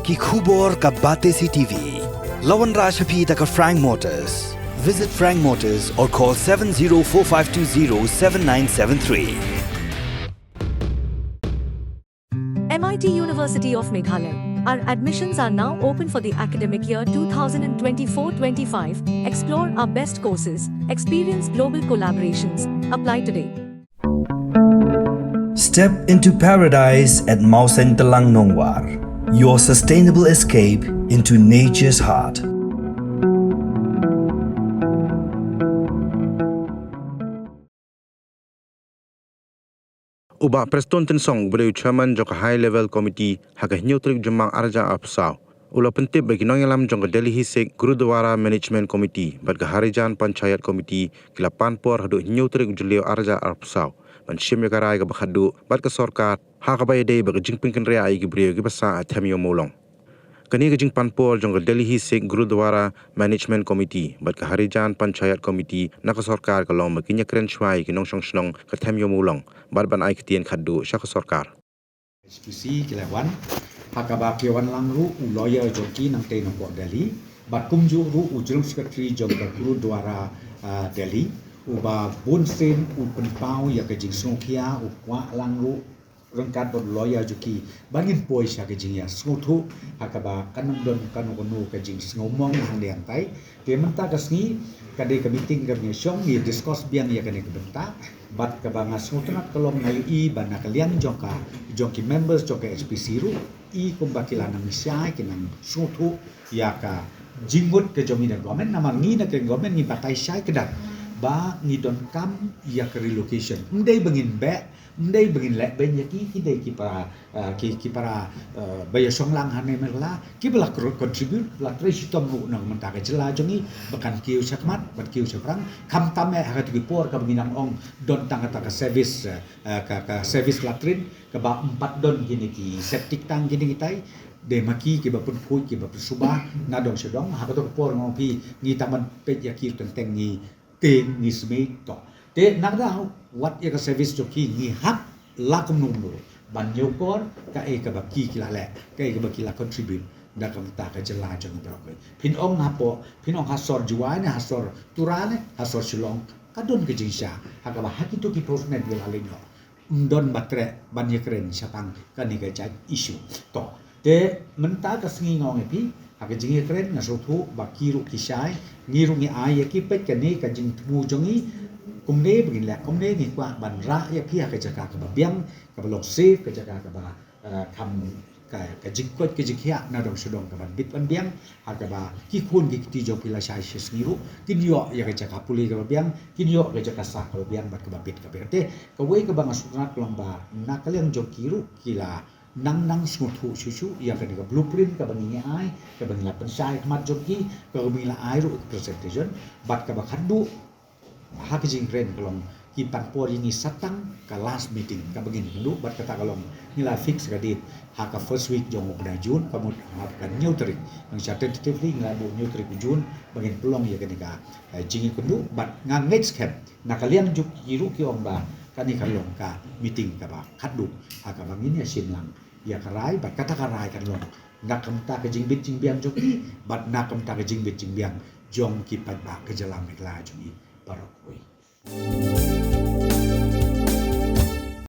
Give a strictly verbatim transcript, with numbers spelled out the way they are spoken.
Ki khubor ka Batesi T V. La wanrah sha phi da ka Frank Motors. Visit Frank Motors or call seven zero four five two zero seven nine seven three. M I T University of Meghalaya. Our admissions are now open for the academic year two thousand twenty-four twenty-five. Explore our best courses, experience global collaborations. Apply today. Step into paradise at Mawsyntelang Nongwar, your sustainable escape into nature's heart. U Bah Prestone Tynsong, uba dei u chairman jong ka High Level Committee, ha ka hynñiew tarik Jymmang arhajar arphew saw, u la pyntip ba ki nongïalam jong ka Delhi Sikh Gurudwara Management Committee bad ka Harijan Panchayat Committee ki la pan por haduh hynñiew tarik Jylliew arhajar arphew saw ban shim ïa ka rai kaba khatduh bad ka sorkar, ha kaba ïadei bad ka jingpynkynriah ïa ki briew kiba sah ha Them Ïew Mawlong. Kane ka jingpan por jong ka Delhi Sikh Gurudwara Management Committee bad ka Harijan Panchayat Committee na ka sorkar ka long ba kin ïakren shuwa ïa ki nongshong shnong ka Them Ïew Mawlong bad ban ai ktien khatduh sha ka sorkar. H P C ki la wan, ha kaba ki wan lang ruh u lawyer jong ki nangtei na pdeng Delhi, bad kumjuh ruh u General Secretary jong ka Gurudwara, ah, Delhi, uba bun sien u pynpaw ïa ka jingsngewkhia, u kwah lang ruh ryngkat bad u lawyer jong ki ba ngin poi sha ka jingïasngewthuh, ha kaba kan ym don kano kano ka jingsngewmong hangne hangtai. Te mynta ka sngi ka dei ka meeting kaba ngi shong, ngi discuss biang ïa kane ka bynta. Bad kaba nga sngewtynnat ka long nga ïohi ba na ka liang jong ka, jong ki members jong ka H P C ruh, i kumba ki la nang shai, ki nang sngewthuh ïa ka jingmut ka jong ngi na government, namar ngi na ka government ngi batai shai kdar ba ngi donkam ïa ka relocation. Ym dei ba ngin beh, ym dei ba ngin leh beiñ ïa ki, ki dei ki para, ah, ki, ki para, ah, ba ïashong lang hangne Meghalaya, kiba la kro-, contribute, la trei shitom ruh na ka bynta ka jylla jong ngi, ba kan kiew shakhmat, ba kan kiew shaphrang, khamtam eh ha katu ki por kaba ngi nang ong don tang kata ka service, ah, ah, ka, ka service latrine, kaba ym pat don kine ki septic tank kine kitai, dei ma ki kiba pynkhuid kiba pynsuba na dong sha dong, ha katu ka por nga ong phi ngi tang ban peit ïa ki teng teng ngi te ngi smiej to. Te na ka daw wat ïa ka service jong ki ngi hap la kumno kumno ban ñiewkor kaei kaba ki ki la leh, kaei kaba ki la contribute da ka bynta ka jylla jong ngi baroh kawei. Phin ong hapoh, phin ong ha sor Jowai ne ha sor Tura ne ha sor Shillong, ka don ka jingshisha ha kaba ha kito ki post ne ki la leh noh. Ym don ba treh ban ïakren shaphang kane ka jait issue. To, te mynta ka sngi nga ong ïa phi, ha ka jingïakren nga sngewthuh ba ki ruh ki shai, ngi ruh ngi ai ïa ki peit kane ka jingthmu jong ngi, kumne ba ngin leh, kumne ngi kwah ban rah ïa phi ha ka jaka kaba biang, kaba long safe, ka jaka kaba, eh, kham ka, ka jingkoit ka jingkhiah na dong sha dong kaban bit ban biang, ha kaba ki khun ki kti jong phi lashai shi sngi ruh kin ïoh ïa ka jaka pule kaba biang, kin ïoh ka jaka sah kaba biang bad kaba bit kaba biang. Te kawei kaba nga sngewtynnat ka long ba na ka liang jong ki ruh ki la nang nang sngewthuh shuh shuh ïa kane ka blueprint kaba ngi ngi ai, kaba ngi la pynshai khmat jong ki, kaba ngi la ai ruh ka presentation, bad kaba khatduh ha ka jingkren ka long ki pan por ïa ngi sa tang ka last meeting kaba ngin ïakynduh, bad kata ka long ngi la fix ka date ha ka first week jong u bnai June, ka mut ha ka hynñiew tarik. Nang sha tentatively ngi la buh hynñiew tarik u June ba ngin pynlong ïa kane ka, eh, jingïakynduh, bad nga ngeit skhem na ka liang jong ki ruh ki ong ba kane kan long ka meeting kaba khatduh ha kaba ngin ïashim lang ïa ka rai, bad kata ka rai kan long na ka bynta ka jingbit jingbiang jong ki bad na ka bynta ka jingbit jingbiang jong ki paidbah ka jylla Meghalaya jong ngi baroh kawei.